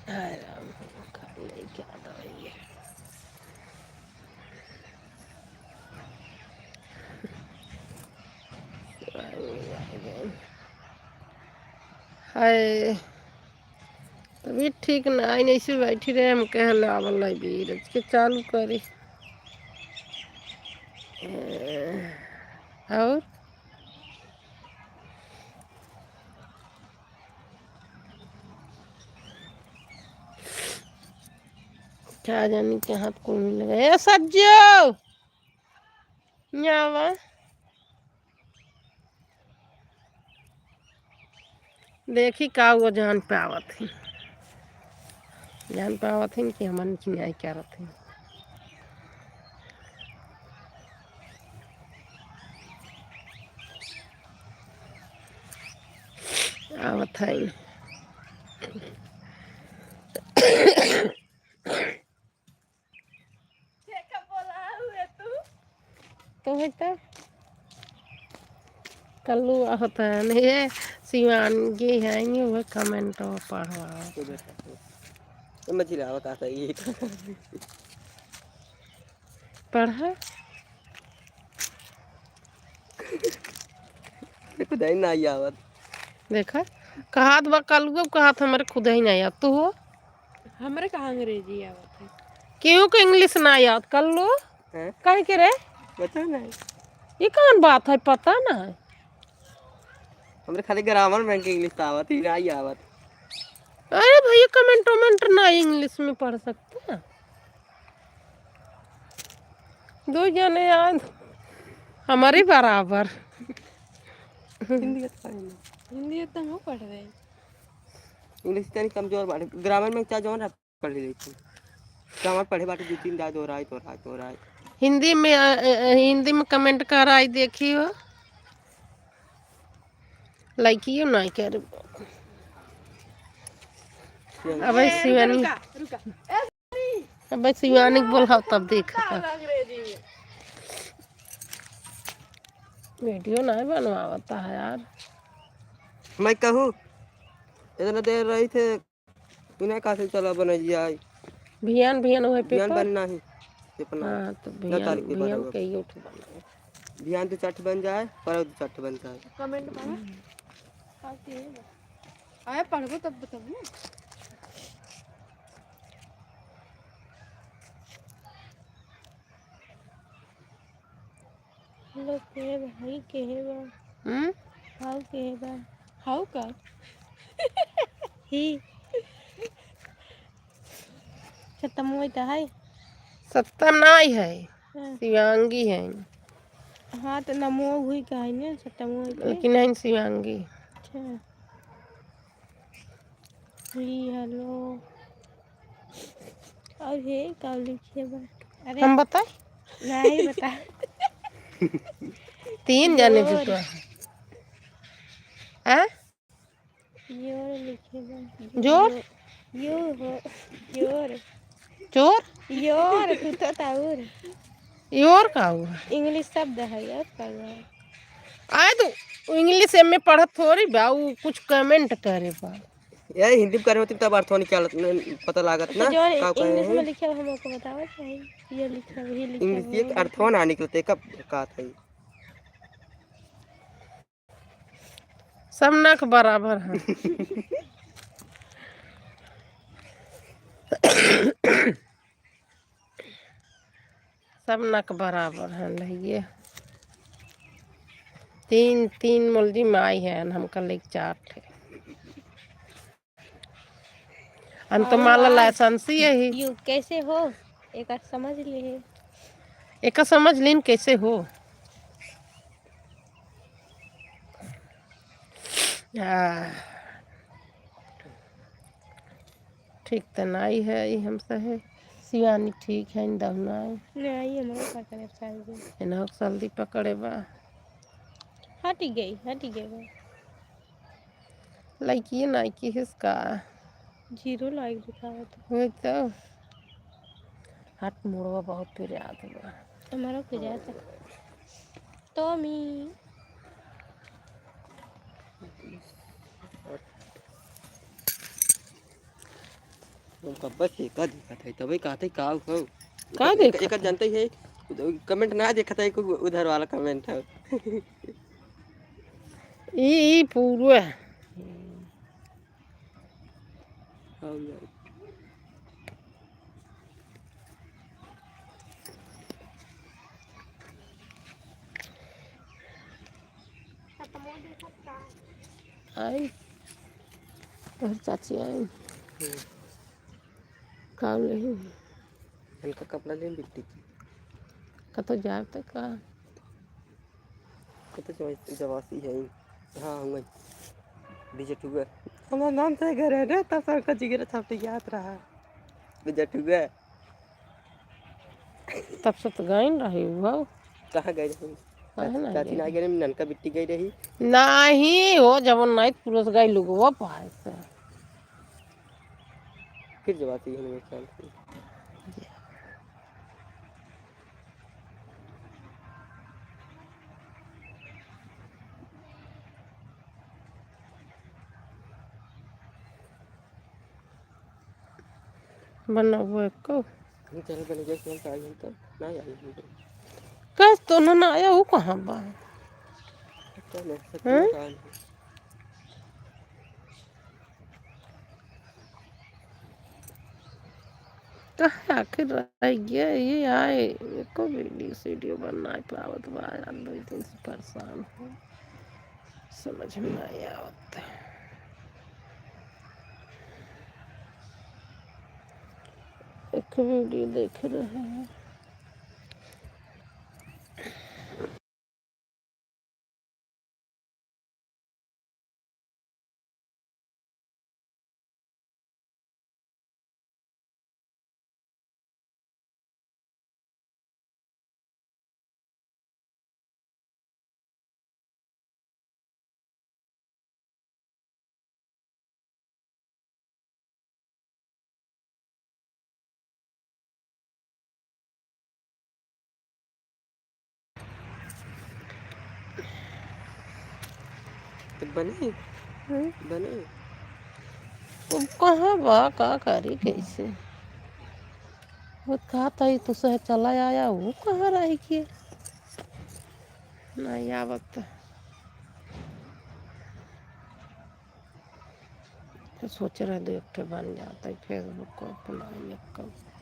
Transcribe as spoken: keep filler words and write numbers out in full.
हाय राम, का लेके आ रही है। हाय, तबीयत ठीक ना आई, ऐसे बैठी रहे, हम कहले आवल है बीरज के चालू करी। और क्या जानी कहाँ कुल मिल गए। ए सज्जो, यहाँ आवा। देखी का वो जान पावत ही, जान पावत ही कि हमन की नहीं करत ही। आवत है। तो है तो कल्लू आवत है, नहीं है, शिवानगी है, ये वो comment वो पढ़वा। ये मछली आवत आता है, ये। पढ़ा। खुद ही ना आवत। देखा, कहत बा कलुआ, कहत हमरे खुद ही ना आवत। तू हो? हमरे कहाँ अंग्रेजी आवत है? केहू के English ना आवत, कल्लू? हैं? काहे के रे? पता नहीं। ये कौन बात है, पता ना है? हमरे खाली grammar में के English तो आवत ही, ना ही आवत। अरे भैया, comment वमेंट ना English में पढ़ सकते हैं? दो जने यार हमारे बराबर। हिंदी तो पढ़े ना। हिंदी एकदम हो पढ़ रहे हैं। English तनी कमजोर बाटे। Grammar में चाहे जौन रहे, पढ़ लेते। Grammar पढ़े बाटे, दो तीन दाय दोहराए, दोहराए, दोहराए। हिंदी में, अ, अ, अ, हिंदी में comment कराई देखी हो। लाइकियो ना कर। अबे ए, शिवानी। रुका, रुका। अबे शिवानी के बोलाओ तब देखा। Video नहीं बनवावता है यार। मैं कहूँ, इतना देर रही थे, इन्हें कहाँ से चला बन जाए? भियान, भियान वही भियान paper। बन नहीं, paper ना। हाँ, तो ना भियान, तारीख के भियान बराबर। के ही उठ बना। भियान दो चार ठे बन जाए, पर दो चार ठे बन जाए। Comment बना। का के है? आया पढ़बो तब बताबो ना। लोग के है भाई के है बा। हम्म? हाउ के है बा? हाउ का? ही। सत्तम वही तो है। सत्तम नाई है। हाँ। शिवांगी है। हाँ, तो नमो हुई का है ना, सत्तम वही के। लेकिन है शिवांगी। अच्छा। जी, hello। और हे, का लिखे बा? अरे, हम बताई? नहीं, बता। तीन जने योर। जुटवा है। आ? योर लिखे बा। जोर? यो, यो हो, योर। चोर? योर, तू तो ताउर। योर का हुआ? English शब्द है, और का हुआ? आए तो English में पढ़त थोड़ी बा, उ कुछ comment करे बा। यार, हिंदी में करे होती तब अर्थवा निकालत न, पता लागत तो ना, जो का कहे English में हैं। लिखे हो, हमको बताओ, चाहे ये लिखे हो, ये लिखे English हो, ये ये लिखे हो। अर्थवा ना निकलते, का, का था ये? सब नक बराबर है। सब नक बराबर है, लइए। तीन, तीन मुलजिम आई हैं, हमका लेके चार ठे। हम तो और माला आज license ही यही। यू कैसे हो? एका समझ ले। एका समझ लीन कैसे हो? आ, ठीक त नाई है, ई हमसे है। शिवानी ठीक है, इन दहुना है। नहीं, हमरो पकड़े सर्दी। इन्हों सर्दी पकड़े बा। हट गई, हट गई बा। लइकी नाई की हिस का? जीरो लाइक दिखावत। वही तो। हट, मुड़वा बहुत पिरात बा। हमारा पिरात है। टॉमी। हम कब्बे से का देखत है, तबे कहत है का हो? का एक, देखत एक है? जानते है, comment ना देखत है, को उधर वाला comment है। ई, ई पूरा। हाँ यार। आई, तोहर चाची आई। हम्म। का लेही? इनका कपड़ा लेन बिट्टी की। कतो जाब त का? कतो जवा-, जवासी है। हाँ, हम वही। बिजटुआ। हमार नाम से घर है ना, तब से उनका जिगरा छाप के याद रहा। बिजटुआ। तब से तो गइन रही हो। कहाँ गई रही? काहे चाची, ना चाची ना गई? गई रही, ननका बिट्टी गई रही। नहीं हो, जब नाई पुरुष गई लुगवा पाए से। फिर जब आती है ना, मैं चालती। बनाबो एको। हम चल बन गए, कौन सा आई हम तो? ना आई हम तो। कस तो ना, ना आया, वो कहाँ बा? पता नहीं, सब हैं? कहाँ है? कहाँ आखिर रह गया ये आए? एको वीडियो सीडियो बन नाई पावत बा यार, दो दिन से परेशान हूँ, समझ में नाई आवत। एक वीडियो देख रहे हैं। तो बने? हम्म। बने? अब कहाँ बा, का करी, कैसे? वो कहा था, ये तो शहर चला आया, वो कहाँ रह गया? नहीं आवत। तो सोच रहे दो एक ठे बन जाता है Facebook को अपना, एक को।